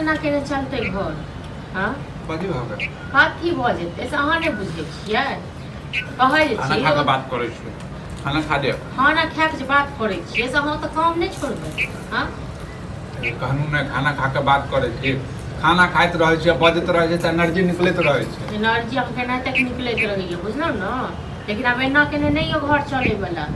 एना केने चलतै घर? हँ, कथी भऽ गेल? कथी भऽ जेतै से अहाँ नहि बुझै छियै? कहै जे खाना छी खा कऽ बात करै छियै, खाना खा दे। खाना खाए कऽ जे बात करै छियै से अहाँ तऽ काम नहि छोड़बै? हँ। कहलहुँ ने, खाना खा कऽ बात करै छी। खाना खाइत रहै छियै, बजैत रहै छियै तऽ एनर्जी निकलैत रहै छै। एनर्जी हम केनाहिते निकलैत रहैया, बुझलहुँ ने? लेकिन आब एना केने नहि यऽ घर चलैवला।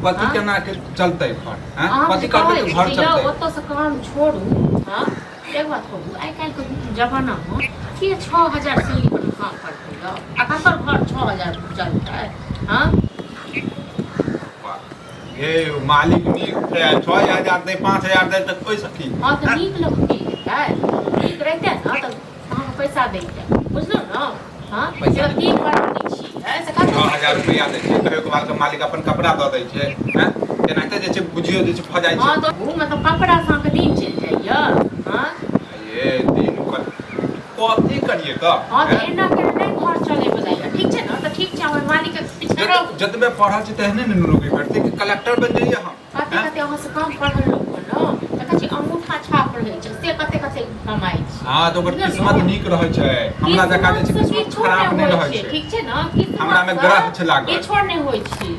कथी? हँ? केना के चलतै घर? हँ? अहाँ कथी करबै कहै तऽ घर छी जे यौ चलतै? ओतऽसँ काम छोड़ू। हँ, एक बात कहू, आइ काल्हिके जमानामे के 6000 सैलरी पर काम करतै यौ? आ ककर घर 6000 चलतै? हँ। हे यौ, मालिक नीक छै, 6000 दै, 5000 दै तऽ ओहि सखी। हँ, तऽ नीक लोक की हेतै? नीक रहितै ने तऽ अहाँके पैसा दैते, बुझलहुँ ने? हँ। पैसा जब तीन परानी छियै से कतऽ? 6000 रुपैआ दै छै, कहियो कभारके मालिक अपन कपड़ा दऽ दै छै। हँ, तेनाहिते जे छै बुझियौ जे छै भऽ जाइ हँ छै। तऽ ओ मतलब कपड़ा से अहाँके दिन चलि जाइया? हँ। ये दिन कथी करियै तऽ? हँ, तऽ एना केने नहि घर चलै बला यऽ, ठीक छै ने? तऽ ठीक छै, हमर मालिकके पीछा रहू। जतबे पढ़ल छै तेहने ने नौकरी भेटतै कि कलेक्टर बनि जइयै हम? कते कते अहाँसँ कम पढ़ल लोक ने तऽ कहै छै अंगूठा छाप रहै छै, से कते कते कमाइ छै। हँ, तऽ ओकर बुझलहुँ किस्मत ने? नीक रहै छै। हमरा जकाँ जे छै किस्मत से किस्मत किछो खराब नहि नहि होइ रहै छै। छै। ठीक छै ने? किस्मत हमरामे से ग्रह छै लागल। किछो नहि होइ छै।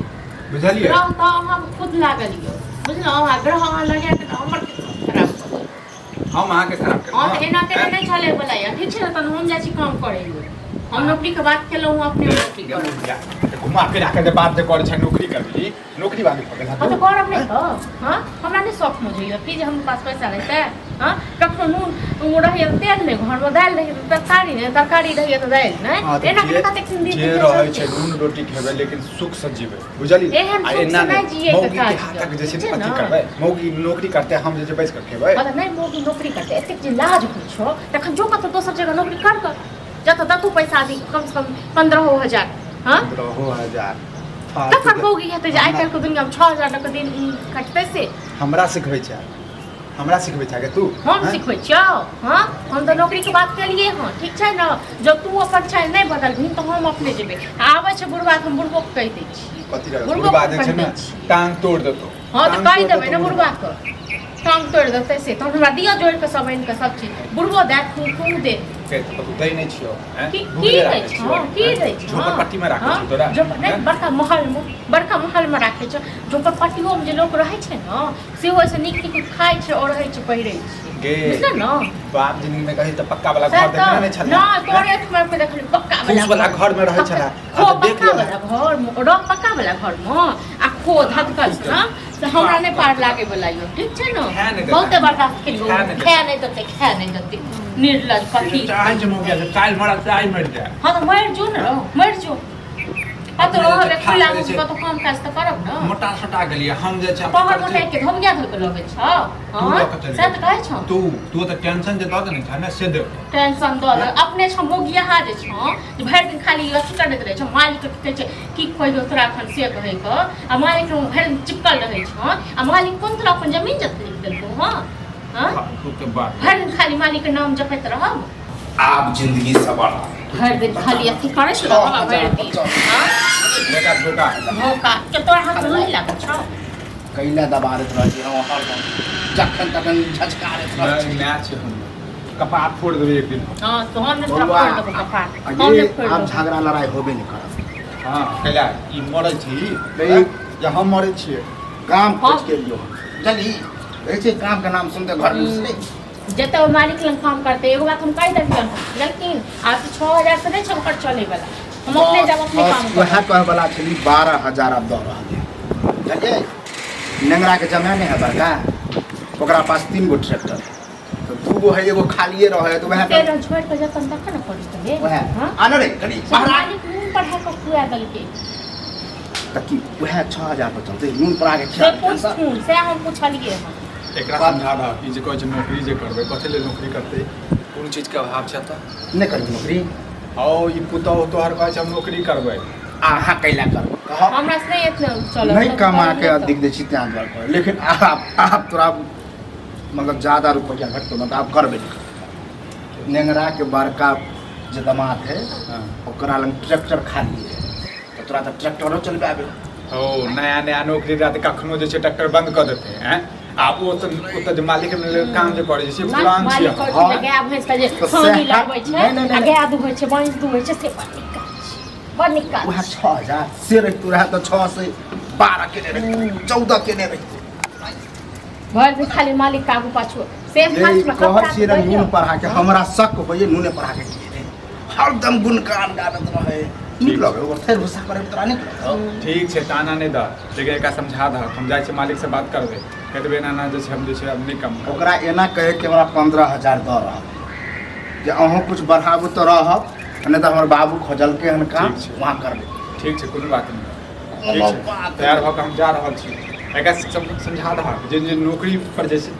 बुझलियै? ग्रह तऽ अहाँके खुद लागल यऽ, बुझलहुँ? आ ग्रह अहाँ लगा कऽ हमर किस्मत खराब कऽ देलहुँ। हम अहाँके खराब हँ, केलहुँ? तऽ एना केने हँ? नहि चलै बला यऽ, ठीक छै ने? तहन हम जाइ छी काम करै लए। हम नौकरीके बात केलहुँ हँ, अपने नौकरी करब। घुमा फिरा के जे बात जे करै छै, नौकरी करबी, नौकरी वाली भऽ गेल। हँ, तऽ करब नहि तऽ? हँ, हमरा नहि शौक मुझैए कि जे हमरा पास पैसा रहितै? हँ, कखनो नून ओ रहैए तऽ तेल नहि घरमे, दालि रहैए तऽ तरकारी नहि, तरकारी रहैए तऽ दालि हँ नहि। तऽ एना जे केने कतेक दिन जे बीत रहै चलतै? छै, नून रोटी खेबै लेकिन सुख से जीबै, बुझलियै? एहन आ सुख एना से नहि नहि जियैके मौगी के काज यऽ, हाथक जे छै ठीक छै अथी ने? करबै, मौगी नौकरी करतै, हम जे छै बैस कऽ खेबै? हँ, तऽ नहि मौगी नौकरी करतै, एतेक जे लाज होइ छौ तखन जो कतौ दोसर जगह नौकरी कर कऽ, जतऽ दतू पैसा अधिक, कमसँ कम 15,000। हँ। 15,000? तखन मौगी हेतै जे आइ काल्हिके दुनियामे 6000 लऽ कऽ दिन कटतै से? हमरा सिखबै छै, हमरा सिखबै छै तू? हम हँ? सिखबै छियौ? हँ, हम तऽ नौकरीके बात केलियै हँ, ठीक छै ने? जब तू अपन चालि नहि बदलबिही तऽ हम अपने जेबै। आ आबै छै बुढ़बा तऽ हम बुढ़बोके कहि दै छियै। कथी रहै? बुढ़बो बुढ़बा के जे छै कहि ने दै छियै। टांग तोड़ि देतौ। हँ, तऽ टांग कहि तोड़ि देबै देतौ ने। बुढ़बा। बुढ़बाके टांग तोड़ि देतै से तहन हमरा दिअ जोड़ि कऽ सब आनि कऽ सब चीज, बुढ़बो देत, तू तू दे। के तऽ कतौ दै नहि छियौ? हैं? की की भुखले दै राखै छौ? छियौ? की हैं? दै छौ? झोपड़पट्टीमे राखै हँ? छियौ तोरा? नहि। हैं? बड़का महलमे, बड़का महलमे राखै छौ। झोपड़पट्टियोमे जे लोक रहै छै ने सेहो ओहिसँ नीक नीक खाइ छै और रहै छै, पहिरै छै। गे बुझल ने? बाप जिंदगी में कही तऽ पक्का वाला सएह घर देखने तऽ नहि छलै। नहि, तोरे एहिठमा पे देखली पक्का वाला। फूस वाला घर में रहै छलै। खो आ तऽ देख पक्का लेलक। वाला घर मे रह, पक्का वाला घर मे आ खो धधकल ना से हमरा नहि पार लागे वाला यौ, ठीक छै ने? खाए नहि देतै। बहुते बर्दाश्त केलियौ। खाए नहि देतै। खाए नहि देतै, खाए नहि देतै, निर्लज कथी। चाहै छै मौगिया से काल्हि मरल चाहे मरि जाय। हँ, तऽ मरि जो ने, मरि जो कतौ। अपने रहबै जे खा खुला लै छै। कतौ काम काज तऽ करब ने। मोटा सोटा गेलियै हम जे छै पहर मोटाइ के धोबिया धोइ के लगै छौ? तू हँ लऽ कऽ चलि सएह तऽ कहै छौ। तू तू तऽ टेंशन जे दऽ देने छै ने से देख। टेंशन दऽ दे अपने छौ, मोगियाहा जे छौ जे भरि दिन खाली अथी करैत रहै छौ। मालिक के कहै छै की कहियौ तोरा एखन से कहै कऽ आ मालिक लग भरि दिन चिपकल रहै छौ। आ मालिक कोन तोरा अपन जमीन जत लिख देलकौ? हँ हँ। फालतू के बात। भरि दिन खाली मालिक के नाम जपैत रहब। आब जिंदगी सवर। भरि दिन खाली अथी करैत रहब भरि दिन। हँ। बेटा धोखा। धोखा के तोरा हाथ में नहि लागल छौ? कैला दबारैत रहै छी हम हरदम, जखन तखन झझकारैत रहै छी। मैच हम कपार फोड़ देबै एक दिन हम। हँ, तो हम नहि तोरा बौआ, फोड़ि देबौ कपार। आ हम ये नहि फोड़ि आब देबौ। झगड़ा लड़ाई होबे नहि करत। हँ, कैला ई मरै छी नहीं। या हम मरै छियै? काम खोज के लियो जल्दी। देखै छियै, काम के नाम सुनते घर में घुसले। जतऽ ओ मालिक लग काम करतै, एगो बात हम कहि देलियनि, लेकिन आब तऽ 6000 से नहि छै घर चलै वाला। हम अपने जाब, अपने काम बस वएह करब। कहै वाला छली, 12,000 आब दऽ रहल है, बुझलियै? नेंगरा के जमाए नहि है बड़का, ओकरा पास तीन गो ट्रैक्टर है, तऽ दू गो है, एगो खालिए रहै है, तऽ वएह। से जहन छोड़ि कऽ जतन तखन ने करी वएह। हँ। आने रे कनि बाहर आ। मालिक नून पढ़ा कऽ खुआ देलकै। तऽ की वएह 6000 पर चलतै? नून पड़ा के से खिया। पूछथुन, सएह हम पुछलियै हँ। एकरा समझा दह, ई जे कहै छै नौकरी जे करबै, कथी लेल नौकरी करतै? कोन चीजके अभाव छै एतऽ? नहि करबी नौकरी? हौ, ई पुतहु तोहर कहै छै हम नौकरी करबै। अहाँ कैला करबै कहऽ? हमरा से नहि एतना चलत। नहि कमा के दिख दै छी तेँ दुआरे कहै, लेकिन आब आब तोरा मतलब ज्यादा रुपैआ घटतौ ने तऽ आब करबै नहि करबै। नेंगराके बड़का जे दमाद है, ओकरा लग ट्रैक्टर खाली है, तऽ तोरा तऽ ट्रैक्टरो चलबे आबे। हौ, नया नया नौकरी रहतै कखनो जे छै ट्रैक्टर बंद कऽ देतै। आँय, आ ओ तऽ ओतऽ जे मालिक मिलल काम जे करै छै से पुरान छियै। मालिक कहै छै जे गाय भैंस के जे तऽ सानी सएह- लगबै छै नहि, नहि, आ नहि। गाय दुहै छै, भैंस दुहै छै, से बड़ नीक काज छै, बड़ नीक काज उएह छै। 6000 से रहितो रहए तऽ 6 से 12 केने रहितै, 14 केने रहितै। भरि दिन खाली मालिक के आगू पाछू से ये फास्ट कहै छियै ने नून पढ़ा के हमरा शक होइए, नूने पढ़ा के किए हरदम गुणगान गाबैत रहै, नीक लगै ओकर फेर गुस्सा करै तोरा नीक लगौ? ठीक छै, ताना नहि दह, लेकिन एकरा समझा दह। हम जाइ छियै मालिक से बात करबै, कहि देबै एना एना जे छै हम जे छै आब नहि कम करबै। ओकरा एना कहै कि हमरा 15,000 दऽ रहल जे अहूँ कुछ बढ़ाबू तऽ रहब, नहि तऽ हमर बाबू खोजलकै हन काम, ठीक छै। वहाँ करबै। ठीक छै, कोनो बात नहि। ठीक कोनो छै, बात तैयार भऽ कऽ हम जा रहल छी। एकरा समझा दह जे जे नौकरी पर जे छै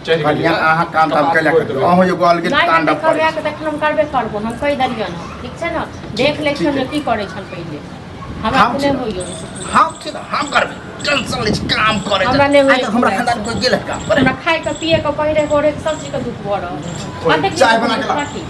चढ़ि बढ़िआँ गेलियै, अहाँ काम ताम कपार कैला फोड़ि करियौ। देबै। अहूँ एगो अलगे नहि तांडव नहि करै करबै छी। के तखन हम करबे करबो, हम कहि देलियनि हँ। ठीक छै ने, देख लै ठीक छियनि जे है। की करै छनि, पहिले हमरा हम तऽ छी नहि ने। होइए। हम छी ने, हम करबै, टेंशन लै छी काम करै। हमरा नहि होइए। आइ तक हमरा खानदान कोइ गेल है काम करे? हमरा खाय के पिए के पहिरे ओढ़े के सब चीज के दुख भऽ रहल है। कतेक चाय बना के ला। कथी?